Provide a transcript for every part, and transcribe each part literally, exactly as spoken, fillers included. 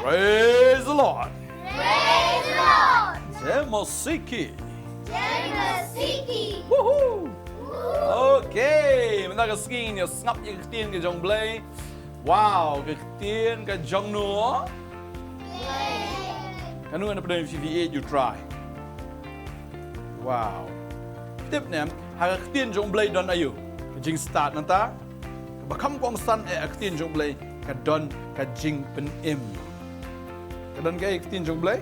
Praise the Lord. Praise the Lord. Jai Masihi. Jai Masihi. Woohoo. Okay, mynta ka sngi ngin ïa sngap ïa ka ktien ka jong U Blei. Wow, ka ktien ka jong no. Kano ngan pyndonkam, you try. Wow. Tip ne em, ha ka ktien jong U Blei don aïu? Ka jingstad nangta. Kaba kham kongsan eh ha ka ktien jong U Blei ka don ka jingpynim. Ka don kaei ha ka ktien jong U Blei?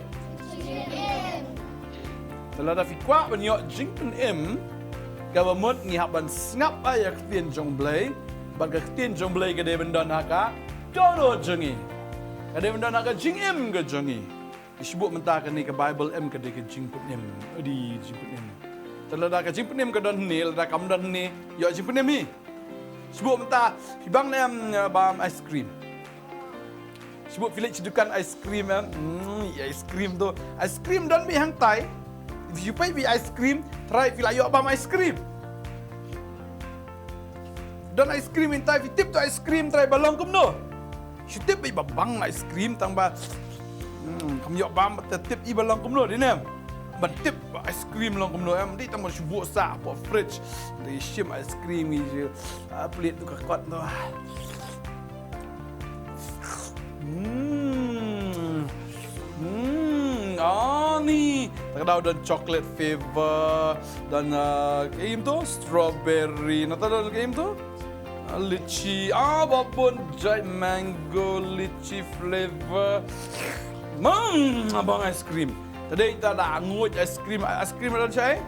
Jingpynim. Te lada phi kwah ban ïoh jingpynim, kaba mut ngi hap ban sngap ïa ka ktien jong U Blei, bad ka ktien jong U Blei ka dei ban don ha ka dohnud jong ngi. Ka dei ban don ha ka jingim ka jong ngi. Shu buh mynta kane ka Baibl em, ka dei ka jingpynim. Adi jingpynim. Te lada ka jingpynim ka don hangne, lada kam don hangne, ïoh jingpynim hi. Shu buh mynta, phi bang ne em, eh, bam ice cream. Shu buh phi leit sha dukan ice cream em. Hmm, ïa ice cream tu. Ice cream don beit hangtai. Phi peit beit ice cream, trai phi la ïoh bam ice cream. Don ice cream hangtai, phi tip tu ice cream trai ba long kumno. Shu tip beit ba bang ice cream tang ba, hmm, kam ïoh bam, te tip i ba long kumno, dei ne em? Ban tip ba ice cream long kumno em, dei tang ba shu buh sah hapoh fridge. Dei shim ice cream ngi ju, ah, plie tu ka kot tu. Hmm. Hmm, ah, ni. Te ka daw don chocolate flavor, don, ah, kaei em tu? Strawberry. Nangta don kaei em tu? Ah, lychee, ah, ba bun jait, mango, lychee flavor. Hmm, bang ice cream. Te dei ta da nguid ice cream, ice cream don shaei?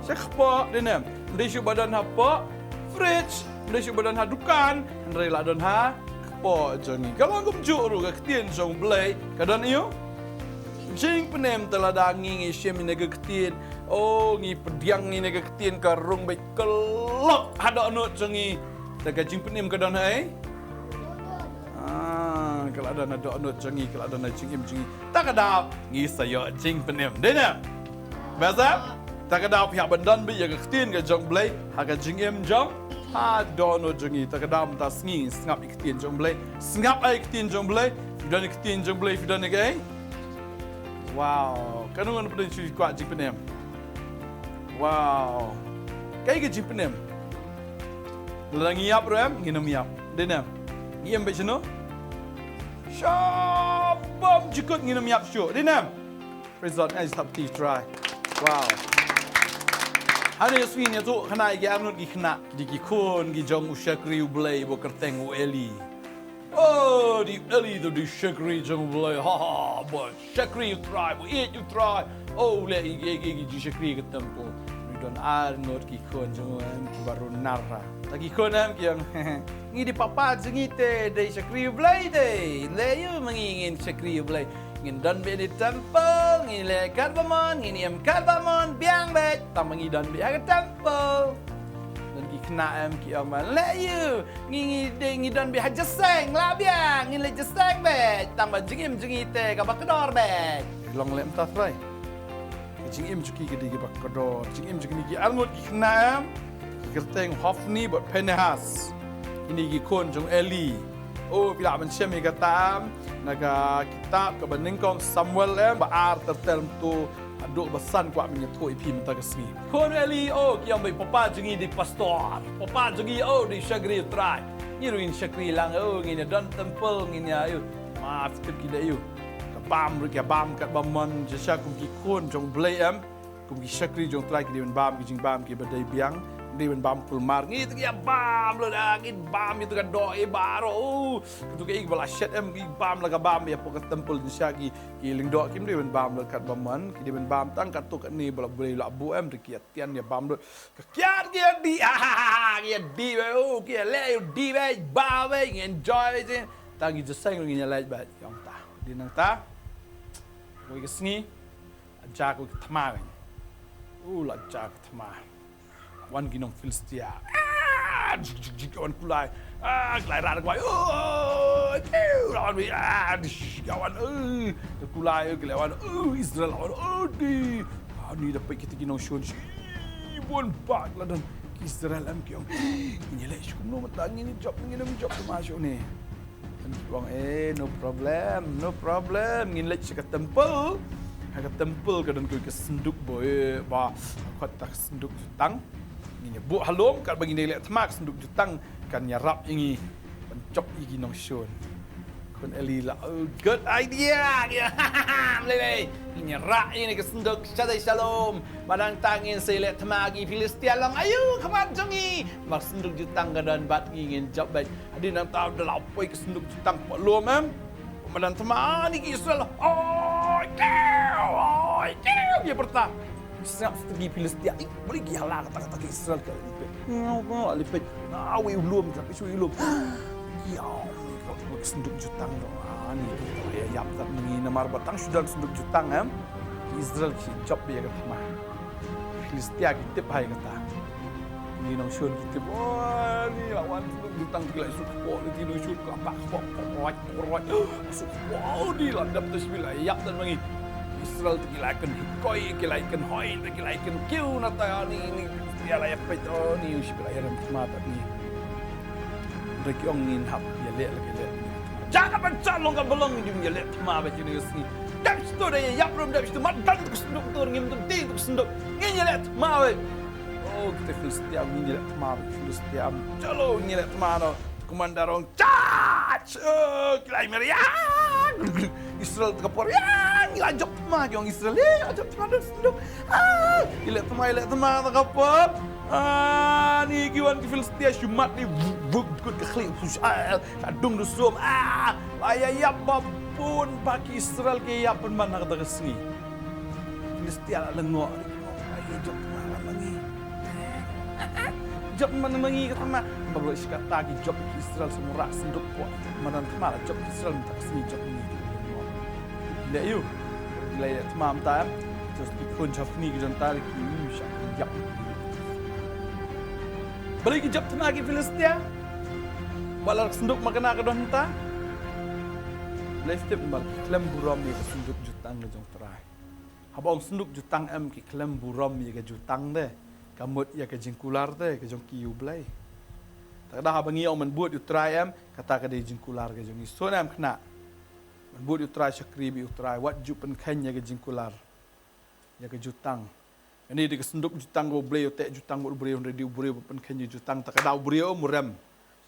Sha kpoh, dei ne em? Dei shu ba don hapoh fridge, dei shu ba don ha dukan, hynrei la don ha kpoh jong ngi. Ka long kumjuh ruh ka ktien jong U Blei, ka don aïu? Jingpynim. Te lada ngi ngi shim ïa kane ka ktien, oh, ngi pdiang ïa kane ka ktien, ka rung beit ka lok ha dohnud jong ngi. Te ka jingpynim ka don haei? Ah, ka la don ha dohnud jong ngi, ka la don ha jingim jong ngi. Ta ka daw ngi sa ïoh jingpynim. Dei ne em? Basa? Ta ka daw phi hap ban don beit ïa ka ktien ka jong U Blei ha ka jingim jong, ha dohnud jong ngi. Ta ka daw mynta sngi sngap ïa ka ktien jong U Blei. Sngap ïa ka ktien jong U Blei. Phi don ïa ka ktien jong U Blei, phi don ïa kaei? Wow, kano ngan pyndonkam, shu kwah jingpynim. Wow. Kaei ka jingpynim? Lada ngi ïap ruh em, ngin ym ïap. Dei ne em? Ngi im beit shano? Sha bam jukut, ngin ym ïap shuh. Dei ne em? Praise God. Ai, thap kti, try. Wow. Hangne ïa sngi ngin ïathuh khana ïa ki arngut ki khynnah, ki dei ki khun ki jong u shakri U Blei ba kyrteng u Eli. Oh, dei u Eli tu dei u shakri jong U Blei. Ha ha, ba shakri ïa U Trai, ba ïeit ïa U Trai. Oh, leh ïa ki, ïa ki, ïa ki jingshakri ha ka temple. Ngi don arngut ki khun jong u em, kiba run nar ha. Ta ki khun em ki ong, ngi dei papa jong ngi te dei shakri U Blei te. Leh ïa u ma ngi, ngin shakri U Blei. Ngin don beit ha temple, ngin leh katba mon, ngin im katba mon, biang beit. Tang ba ngi don beit ha ka temple. Don ki khynnah em ki ong ba leh ïa u, ngi, ngi dei, ngi don beit ha jingïaseng, la biang, ngin leit jingïaseng beit. Tang ba jingim jong ngi te kaba kordor beit. Long leh mynta trai. Ka jingim jong ki ka dei kaba kordor. Jingim jong kine ki arngut ki khynnah em, ki kyrteng Hofni bad Phinehas. Kine ki khun jong Eli. Oh, phi lah ban shem ïa kata em na ka kitab kaba nyngkong Samuel em, ba ar, ter ter mynta haduh ba san, kwah ban ïathuh ïa phi mynta ka sngi. Khun Eli, oh, ki ong ba papa jong ngi dei pastor. Papa jong ngi, oh, dei shakri U Trai. Ngi ruh ngin shakri lang, oh, ngin ïa don temple, ngin ïa, ïa. Ma, tip ki dei, ïa. Ka bam ruh ki ïa bam katba mon, shisha kum ki khun jong U Blei em. Kum ki shakri jong U Trai ki dei ban bam ki jingbam kiba dei biang, dei ban bam kulmar. Ngi te ngi ïa bam lut, ah, ngi bam ïa tu ka doh, eh, baroh. Uh, katu kaei ba la shet em, ngi bam la ka bam ïa hapoh ka temple, shisha ki, ki lyngdoh kim dei ban bam lut katba mon, ki dei ban bam tang katu kane ba la Blei la buh em, te ki ïa tian ïa bam lut. Ka kiad ki ïa dih, ah, ki ïa dih beit, uh, ki ïa leh ïa u dih beit, bam beit, ngi enjoy beit. Tang ki jingïaseng ruh ngin ïa leit beit, ki ong ta. Dei nangta. Wei ka sngi. Jia ka thma. U la jia ka thma. Wan ki nong Philistia. Ah, jik, jik, jik, wan kulai. Ah, kulai rat kulai. Oh, tiu, la wan, ah, dish, la wan, eh, kulai, eh, kulai wan, oh, Israel la wan, oh, di. Ah, ni da peit kita ki nong shun shi. Bun bak la don ki Israel em ki ong. Ngin ïa leh shi kumno mynta, ngin ïa jop, ngin ïa jop ma shu ni. Wan ki ong, eh, no problem, no problem. Ngin leit sha ka temple. Ha ka temple ka don kawei ka synduk ba, eh, ba khot ta ka synduk jutang. Ngin ïa buh halor, katba ngin ïa leh thma ka synduk jutang kan ïarap ïa ngi ban jop ïa ki nongshun. Khun Eli la, oh, good idea. Lei lei. Ngin ïarap ïa ngi ka synduk, shalom shalom. Ba nangta ngin sa leh thma ki Philistia long aïu khmat jong ngi. Ba ka synduk jutang ka don bad ngi, ngin jop beit. Hadien nangta da la poi ka synduk jutang pat lum, em. Madan thma ni ki Israel. Oi, kiu, oi, kiu. Ïa pyrta. Sngap stet ki Philistia. Ih, beli ki hala kata kata ki Israel ka lipit. Lipit. Na wei u lum, tapi shu u lum. Ïa, ka synduk jutang tu. Ah, ni tu. Ïa, ïap tat ngi namar ba tang shu don synduk jutang, em. Ki Israel ki jop ïa ka thma. Philistia ki tip ha kata. Ngi nongshun ki tip, oh, ni la wan synduk jutang, ki la suk por, ki nongshun ka pak, pak, pak, pak, pak, suk por, ni la dap tu sbi la ïap tat ma ngi. Israel tu ki la kynhoi, ki la kynhoi, ki la kynkiu na ta ni, ni Philistia la ïap peit, oh, ni u sbi la ïarem thma tat ni. Dei ki ong ngin hap ïaleh la ki leh. Jaka ban chan long kan ba long, ngin ïaleh thma ba ki ni sngi. Dep shu tu dei ïap rum, dep shu tu mat dan tu synduk tu, ngim tu dei tu synduk. Ngin ïaleh thma ba. Oh, kita Philistia, ngin ïaleh thma ba Philistia. Chalo, ngin ïaleh thma no. Komandan ong, charge! Oh, ki la meriah. Israel tu ka por, ya, ngi la jop thma, ki ong Israel, eh, la jop thma don synduk. Ah, ïaleh thma, ïaleh thma tu ka por. Ah, ni ki wan ki Philistia shu mat ni, vuk, vuk, vuk, ka khlieh, push, ah, la dung da sum, ah, la ïa ïap ba bun ba ki Israel ki ïap pynban ha kata ka sngi. Philistia la lyngngoh, la ïa jop thma ma ngi. Jop ma ngi ka thma. Ba bro shi kata ki jop ki Israel, shu mrah synduk pok. Madan thma la jop ki Israel mynta ka sngi, jop ngi. Leh ïu. Leh ïa thma mynta em. Just ki khun Hophni ki don ta ki, hmm, shah ki ïap. Balei ki jop thma ki Philistia? Ba la synduk makna ka don mynta. Leh step mar ki khlem burom ïa ka synduk jutang ka jong Trai. Haba ong synduk jutang em, ki khlem burom ïa ka jutang de. Ka mut ïa ka jingkular de ka jong ki ïa u Blei. Te ka daw haba ngi ong men bud ïa u Trai em, kata ka dei jingkular ka jong ngi. Sngewthuh em khynnah. Men bud ïa u Trai, shakri bad ïa u Trai, wat ju pynkheiñ ïa ka jingkular, ïa ka jutang. Kane dei ka synduk jutang kaba u Blei u teh jutang bad u briew, hynrei dei u briew ba pynkheiñ ïa ka jutang. Te ka daw u briew um rem.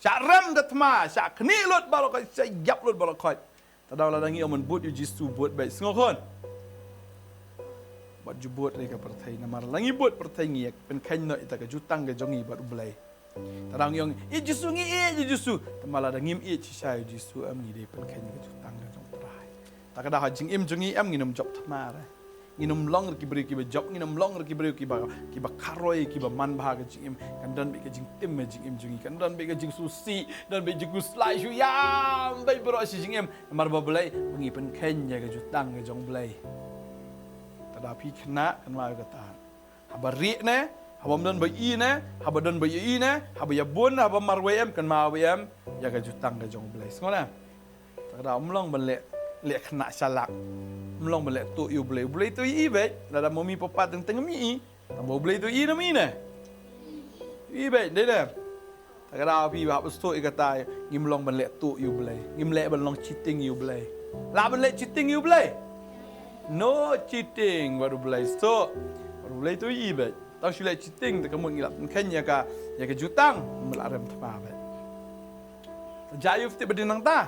Shah rem da thma, shah khnieh lut baroh khoit, shah ïap lut baroh khoit. Te ka daw lada ngi ong men bud ïa u Jisu, bud beit, sngew khun. Wat ju bud ïa ka pyrthei, namar lada ngi bud pyrthei ngi ïa pynkheiñ noh ïa ka jutang ka jong ngi bad u Blei. Te ka daw ngi ong, ïeit Jisu, ngi ïeit ïa u Jisu. Te ma lada ngim ïeit shisha ïa u Jisu em, ngi dei pynkheiñ ïa ka jutang ka jong u Trai. Te ka daw ha jingim jong ngi em, ngin ym jop thma re. Ngin ym long re ki briew kiba jop, ngin ym long re ki briew kiba, kiba kharoi, kiba manbha ka jingim. Kan don beit ka jingtim ha jingim jong ngi, kan don beit ka jingsngewsih, don beit jingkhuslai shu ïam beit baroh shi jingim. Namar ba balei? Ba ngi pynkheiñ ïa ka jutang ka jong u Blei. Te ka daw phi khynnah, kynmaw ïa kata. Haba rieh ne, haba ym don ba ïohi ne, haba don ba ïohi ne, haba ïa bun, haba marwei em, kynmaw ba em ïa ka jutang ka jong u Blei. Sngew ne? Te ka daw ym long ban leh, leh khynnah shalak. Ym long ban leh tuh ïa u Blei. U Blei tuh ïohi beit. Lada mummy papa teng teng ym ïohi. Tang ba u Blei tuh ïohi ne ym ïohi ne? Ïohi beit, dei ne? Te ka daw phi ba hap sngewthuh ïa kata, ngim long ban leh tuh ïa u Blei. Ngim leh ban long cheating ïa u Blei. Lah ban leh cheating ïa u Blei? No cheating bad u Blei, sngewthuh. Bad u Blei tuh ïohi beit. Tang shu leh cheating te ka mut ngi la pynkheiñ ïa ka, ïa ka jutang, mut la rem thma beit. Te jia ïa u fitip ba dei nangta.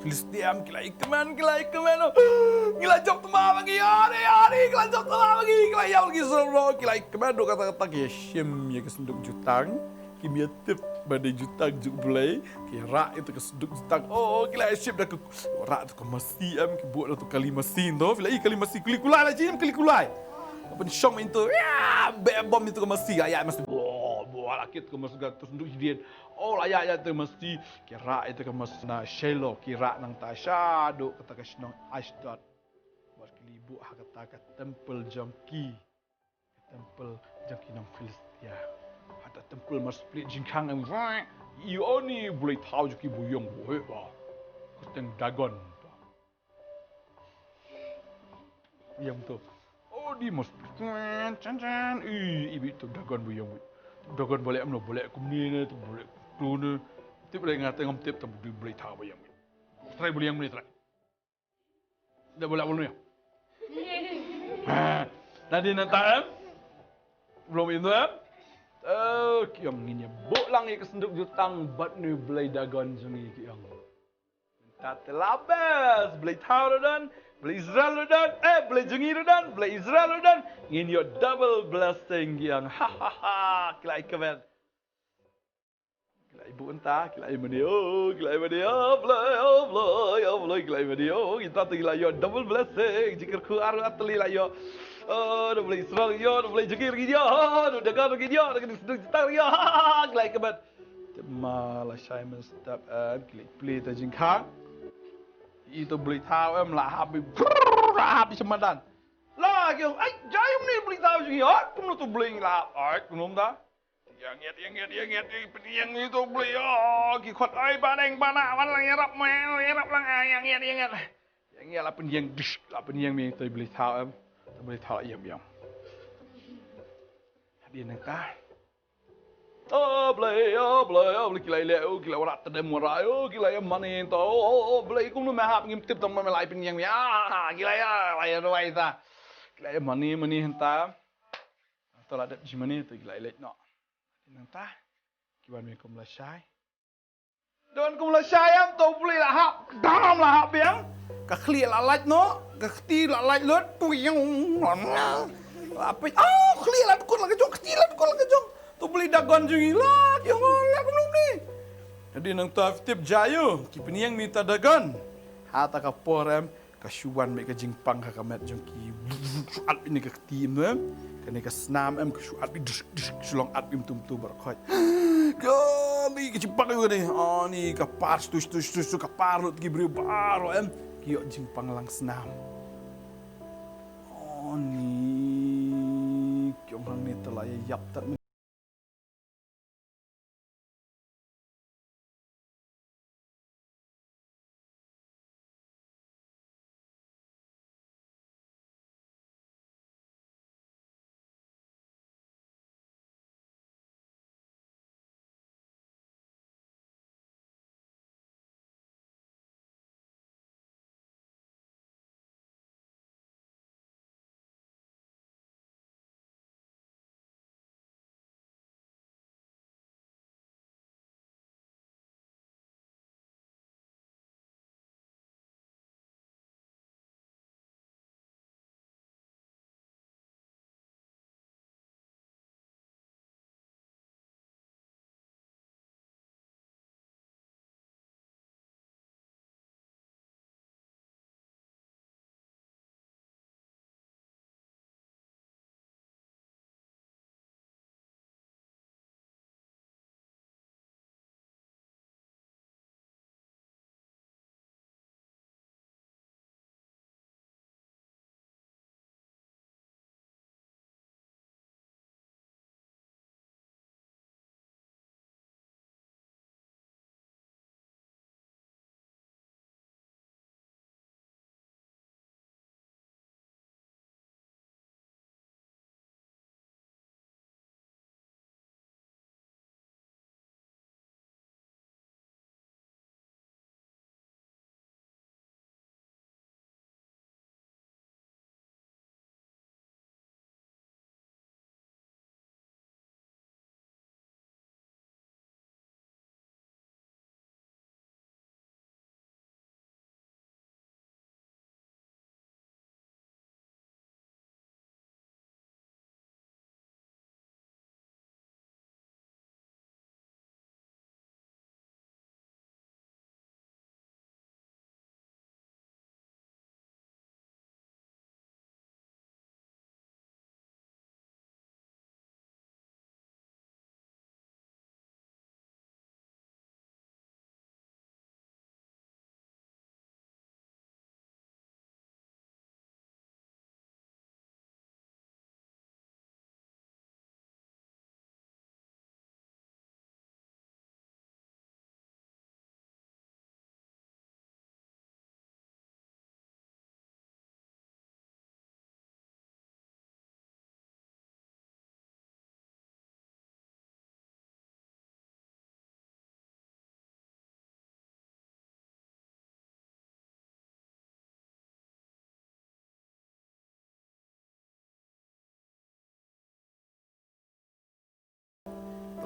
Philistia em ki la ïa kmen, ki la ïa kmen. Ngi la jop thma ma ngi, ïa ri, ïa ri, ki la jop thma ma ngi, ki la ïa ki sero, ki la ïa kmen, duk kata kata ki ïa shim ïa ka synduk jutang. Kim ïa tip ba dei jutang jong u Blei, ki rah ïa ka synduk jutang. Oh, ki la ïa shim da ka, rah ïa ka masi em, ki buh da ka kali masi, to, phi la ïohi kali masi, kali kulai la jia em, kali kulai. Pynshong ïa to, ïa, beh bom ïa ka masi, ïa, ïa masi, bo, bo, la kit ka masi ka synduk jidien. Oh, la ïa, ïa ka masi, ki rah ïa ka masi na Shiloh, ki rah nangta shaduh kata ka shnong Ashdod. Bad ki la buh ha kata ka temple jong ki. Temple jong ki nong Philistia. Hata temple mar split jingkhang em, ïohi, oh, ni u blei thaw jong ki ba ïong ba heh ba. Kyrteng Dagon. Ïong to. Oh, di mar split. Chan chan. Ï, ï bit to Dagon ba ïong bit. Dagon ba leh em no, ba leh kumne ne, to ba leh kumne. Tip leh nga te ngam tip, to ba dei u blei thaw ba ïong bit. Trai buliang mani trai. Da bulak bulung ya. Nadin nanta em. Belum itu em. Eh, kiang ngin ya bok lang ya ke senduk jutang bat nu belai dagon jong ngi kiang. Tat labas, belai thau rudan, belai Israel rudan, eh, belai jong ngi rudan, belai Israel rudan. Ngin yo double blessing kiang. Ha ha ha. Kilai kemen. Kilai bu enta, kilai mani, oh, kilai mani, oh, belai, oh, belai, oh, belai, kilai mani, oh, kita tu kilai yo double blessing. Jikir ku aru atli la yo. Oh, double Israel yo, double jikir yo, oh, double dagan yo, double senduk jutang yo. Ha ha ha. Kilai kemen. Te ma la shai mynstep em, ki leit plie ta jingkhang. Ito bli thaw em la hap bi brrr, la hap bi semadan. La ki ong, "Ai, jai um ni bli thaw jong ngi, ai, kumno to bli la hap, ai, kumno da." Ïa ngiat, ïa ngiat, ïa ngiat, ïa pynïeng ito bli, oh, ki khot, "Ai, ba deng, ba na, wan lang ïarap me, ïarap lang, ai, ïa ngiat, ïa ngiat." Ïa ngiat la pynïeng, dish, la pynïeng mi to bli thaw em. To bli thaw ïam ïam. Hadien nangta. Oh, Blei, oh, Blei, oh, Blei, ki la ïaleh, oh, ki la wanrah tdem wanrah, oh, ki la ïa mane to, oh, oh, oh, Blei, kumno me hap ngim tip tang me la ïa pynïeng ïa, ki la ïa, la ïa rwai ta. Ki la ïa mane, mane hynta. To la dep jingmane to ki la ïa leit noh. Nangta ki wan me kum lashai. Don kum lashai em to U Blei la hap. Dam la hap biang. Ka khlieh la lait noh, ka kti la lait lut. Puyung. Apa? Oh, khlieh la dkut la ka jong, kti la dkut la ka jong. To U Blei Dagon jong ngi la, ki ong la kumno ni. Hadien nangta tip jia ïa ki pynïeng mi ta Dagon. Ha ta ka por em, ka shu wan beit ka jingpang ha ka met jong ki. Shu at beit ne ka kti em, em. Kane ka snam em, ka shu at beit, dish, dish, shu long at beit tum tum baroh khoit. Kane ka jingpang ïa kane. Ah, ni ka par stu stu stu stu ka par lut ki briew baroh em. Ki ïoh jingpang lang snam. Oh, ni ki ong hangne te la ïa ïap tat.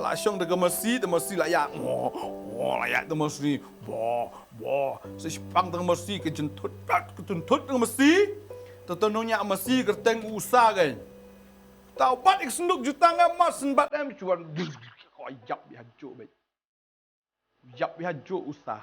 La shong da ka masi, da masi la ïa. Mo, mo, la ïa da masi. Bo, bo. Sa shipang da ka masi, ka jynthut, ka jynthut da ka masi. Ta ta nong ïa masi, ka teng u Usa ka. Ta bat ïa ka synduk jutang em, mat syn bat em, chuan. Ko ïap ïa ju beit. Ïap ïa ju Usa.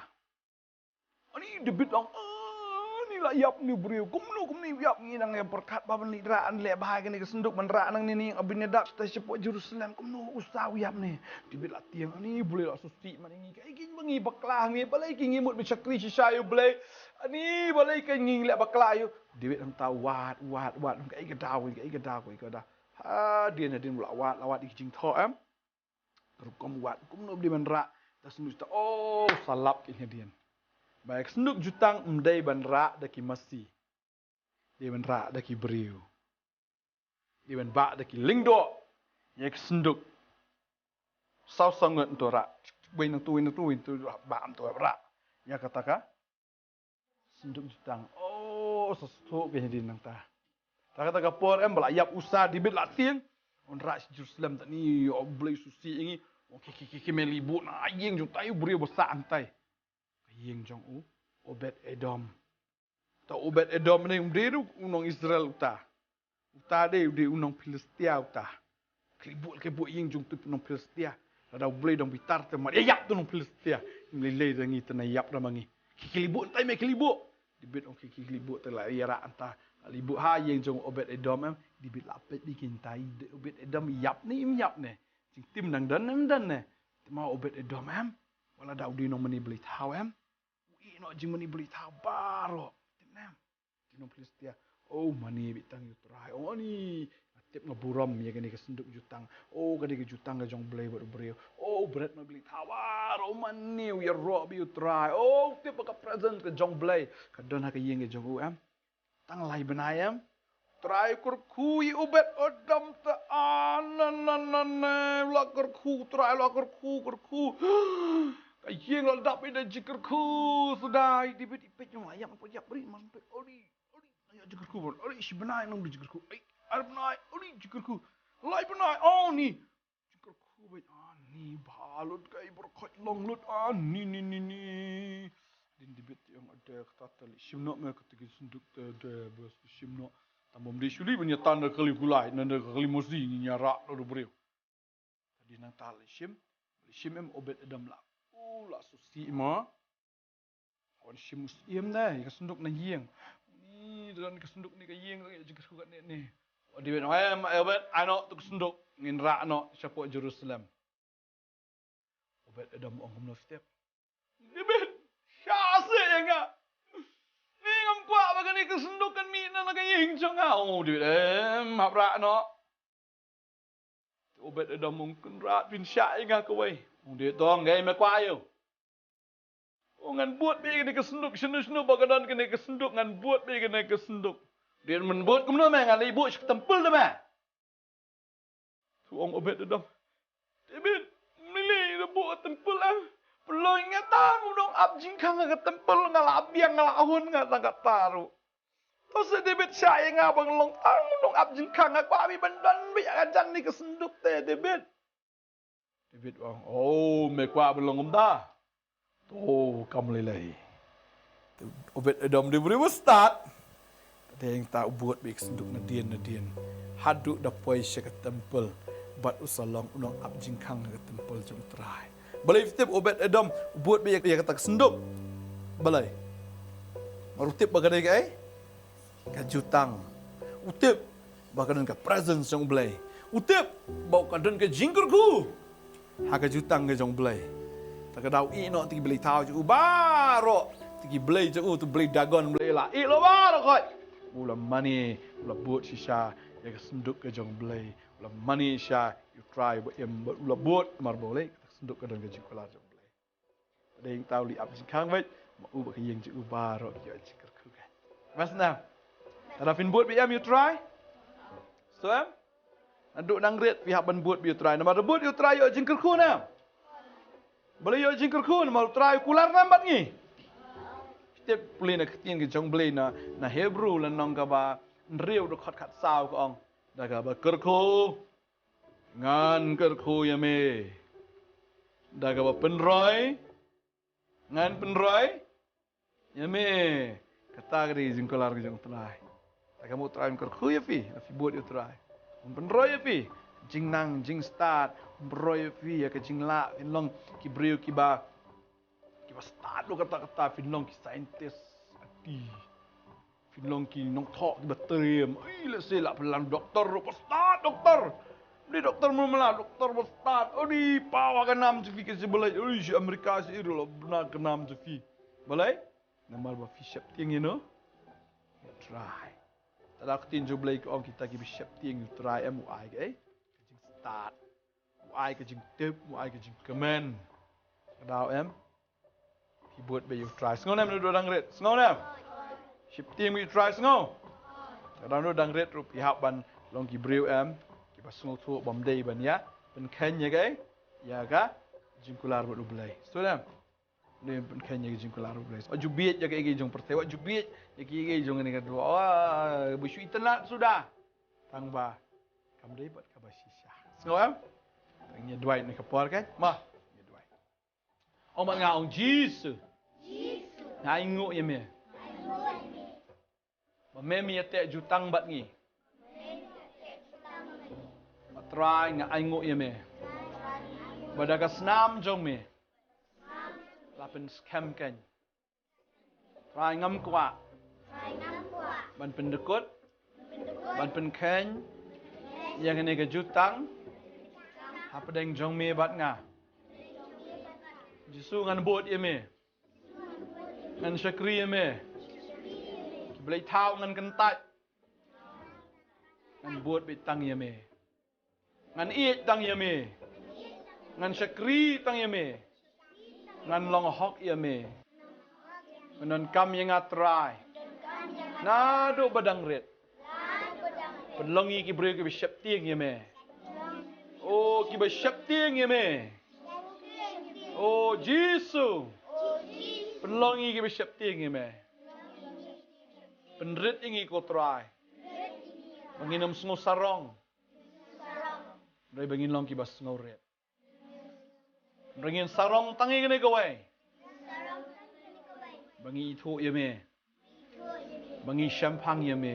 Ani David ong, "Ah, ni la ïap ni briew. Kumno kumne ïap, ngi nang ïa pyrkhat ba ban leit rah, an leh bha kane ka synduk ban rah nangne ni Abinadab, te shapoh Jerusalem. Kumno Usa u ïap ne?" David la tieng, "Ani, Blei la sngewsih ma ngi. Kaei keiñ ba ngi bakla ngi, balei keiñ ngi mut ban shakri shisha ïa u Blei. Ani, balei keiñ ngi leh bakla ïa u." David hangta wad, wad, wad, kaei ka daw, kaei ka daw, kaei ka daw. Hadien, hadien la wad, la wad ïa ki jingthoh em. Rukom wad, kumno ba dei ban rah, ta sngewthuh, oh, sa lap keiñ hadien. Ba ïa ka synduk jutang ym dei ban rah da ki masi. Dei ban rah da ki briew. Dei ban bah da ki lyngdoh. Ïa ka synduk. Saw saw ngut nto rah. Wei nangto, wei nangto, wei nangto, bah nto rah. Ïa kata ka synduk jutang. Oh, sa sngewthuh keiñ hadien nangta. Ta kata ka por em ba la ïap Usa, David la tieng. Un rah sha Jerusalem, ta ni, oh, Blei sngewsih ïa ngi. Oh, ki, ki, ki, ki meli buh na ïing jong utai u briew ba sah hangtai. Ka ïing jong u Obed Edom. Ta Obed Edom ne um dei ruh u nong Israel uta. Uta dei, u dei u nong Philistia uta. Khlieh buh, khlieh buh ïing jong utu u nong Philistia. Lada u Blei dang bitar te mar ïa ïap utu u nong Philistia. Ngi lei lei da ngi te na ïap da ma ngi. Khlieh buh, tai me khlieh buh. David ong khlieh buh te la ïa rah hangta. Khlieh buh ha ïing jong Obed Edom em. David la peit beit keiñ tai Obed Edom ïap ne im ïap ne. Jingtim dang don ne im don ne. Te ma Obed Edom em. Wat la da u dei u nongmane blei thaw em. U ïeh noh jingmane blei thaw baroh. Tip ne em. Ki nong Philistia. Oh, mane beit tang ïa u Trai. Oh, ni. Nga tip nga burom ïa kane ka synduk jutang. Oh, kane ka jutang ka jong Blei bad u briew. Oh, u bret ma blei thaw baroh. Oh, mane u ïaroh beit ïa u Trai. Oh, tip ba ka presence ka jong Blei ka don ha ka ïing ka jong u em. Tang lai bnai em. Trai kyrkhu ïa u Obed Edom te, ah, na, na, na, na, la kyrkhu, Trai la kyrkhu, kyrkhu. Ka ïing la dap ïa da jingkyrkhu, sdang David i peit ïa u, ïa u, ïa u, ïa u, ïa u, ïa u, ïa u, jingkyrkhu, ïa u, shi bnai nang jingkyrkhu, ai, ar bnai, ïa u, jingkyrkhu, lai bnai, oh, ni. Jingkyrkhu beit, ah, ni, bha lut kai, baroh khoit long lut, ah, ni, ni, ni, ni. Din David ïa ong, ade, kata te leit shim noh me kata ka synduk te, ade, bas shim noh. Tang bym dei shuh lei ban ïa tan da ka kali kulai, na da ka kali masi, ngin ïa rah da u briew. Te dei nangta leit shim, leit shim em Obed Edom la. U la sngewsih ma. Wan shim u syiem ne, ïa ka synduk na ïing. Ni, don ka synduk ne ka ïing, ïa jingkyrkhu katne ne. David, eh, ma Obed, ai noh tu ka synduk, ngin rah noh shapoh Jerusalem. Obed Edom ong kumno step. David, shah seh ïa nga. Ni ngam kwah ba kane ka synduk kan mih na, na ka ïing jong nga. Oh, David, em, hap rah noh. Te Obed Edom ong kynrad phin shah ïa nga kawei. Ong David to ong, ngai me kwah ïa u. Ong ngan bud beit ïa kane ka synduk, shano shano ba ka don kane ka synduk ngan bud beit ïa kane ka synduk. David, men bud kumno me, ngan leit buh sha ka temple da me. Te ong Obed Edom, David, ym lei lei da buh ka temple em. Pynlong nga tang u nongap jingkhang ha ka temple, nga la biang, nga la hun, nga tang katta ruh. To seh David, shah ïa nga ba nga long tang u nongap jingkhang, nga kwah beit ban don beit ïa ka jan ne ka synduk te David. David ong, oh, me kwah ban long kumta. To kam lei lei. Te Obed Edom dei u briew ba stad. Te hangta u bud beit ka synduk nadien nadien. Haduh da poi sha ka temple. Bad u sa long u nongap jingkhang ha ka temple jong u Trai. Balei phi tip Obed Edom u bud beit ïa kata ka synduk? Balei? Namar u tip ba ka dei kaei? Ka jutang. U tip ba ka don ka presence jong u Blei. U tip ba ka don ka jingkyrkhu ha ka jutang ka jong u Blei. Te ka dei u ïeh noh te ki blei thaw jong u baroh, te ki blei jong u, te u blei Dagon, blei la ïeh noh baroh khoit. U la mane, u la bud shisha ïa ka synduk ka jong u Blei. U la mane shisha ïa u Trai ba im, u la bud namar balei? Ka synduk ka don ka jingkular jong u Blei. Dei tang u leit ap jingkhang beit, ma u bad ka ïing jong u baroh ki ïoh jingkyrkhu. Mas na. Te lada phin bud beit em ïa u Trai? So em? Naduh nang rit phi hap ban bud beit ïa u Trai. Namar bud ïa u Trai ïoh jingkyrkhu ne? Balei ïoh jingkyrkhu? Namar u Trai u kular ne em bad ngi. Tip pule na ka ktien ka jong u Blei na, na Hebru lynnong kaba hynriew dkhot khatsaw ka ong. Da kaba kyrkhu. Ngan kyrkhu ïa me. Da kaba pynroi, ngan pynroi ïa me. Kata ka dei ka jingkular ka jong U Trai. Te ka mut U Trai un kyrkhu ïa phi, la phi bud ïa U Trai. Un pynroi ïa phi jingnang jingstad, un pynroi ïa phi ïa ka jinglah, phin long ki briew kiba, kiba stad ruh katta katta, phin long ki scientist. Ati. Phin long ki nongthoh kiba triem. Ai, lehse lah pynlang doktor ruh ba stad doktor. Ym dei doktor mula mula, doktor ba stad. Ym dei paw ha ka nam jong phi ka jong U Blei. Ym dei sha Amerika sha Europe lah bna ka nam jong phi. Balei? Namar ba phi sheptieng ïa no? Ïa U Trai. Te da ka ktien jong U Blei ka ong kita kiba sheptieng ïa U Trai em u ai kaei? Ka jingstad. U ai ka jingtip, u ai ka jingkmen. Ka daw em? Phi bud beit ïa U Trai. Sngew ne em, naduh dang rit? Sngew ne em? Sheptieng beit ïa U Trai, sngew. Ka daw naduh dang rit ruh phi hap ban long ki briew em, kiba sngewthuh ba ym dei ban ïa pynkheiñ ïa kaei? Ïa ka jingkular bad U Blei. Sngew ne em? Ym dei ban pynkheiñ ïa ka jingkular bad U Blei. Wat ju bieit ïa kaei kaei jong pyrthei, wat ju bieit ïa kaei kaei jong kane ka duh. Wat ju itynnad suda. Tang ba kam dei bad kaba shisha. Sngew em? Tang ïa duwai ne ka por kan? Mo, ïa duwai. Ong bad nga, ong Jisu. Nga ainguh ïa me. Ba me me ïateh jutang bad ngi. Ba Trai nga ainguh ïa me. Ba da ka snam jong me la pynskhem kein. Trai ngam kwah ban pyndykut, ban pynkheiñ ïa kane ka jutang hapdeng jong me bad nga. Jisu ngan bud ïa me. Ngan shakri ïa me. Ki blei thaw ngan kyntait. Ngan bud beit tang ïa me. Ngan ïeit tang ïa me. Ngan shakri tang ïa me. Ngan long hok ïa me. Pyndonkam ïa nga Trai. Naduh ba dang rit. Pynlong ngi ki briew kiba sheptieng ïa me. O kiba sheptieng ïa me. O Jisu. Pynlong ngi kiba sheptieng ïa me. Pynrit ïa ngi ko Trai. Ba ngin ym sngew sarong. Hynrei ba ngin long kiba sngewrit. Hynrei ngin sarong tang ïa kane kawei. Ba ngi ithuh ïa me. Ba ngi shemphang ïa me.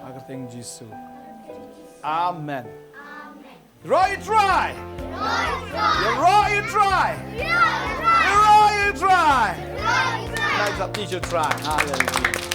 Ha ka kyrteng Jisu. Amen. Ïaroh ïa U Trai. Ïaroh ïa U Trai. Ïaroh ïa U Trai. Rise up, teach your try. Hallelujah.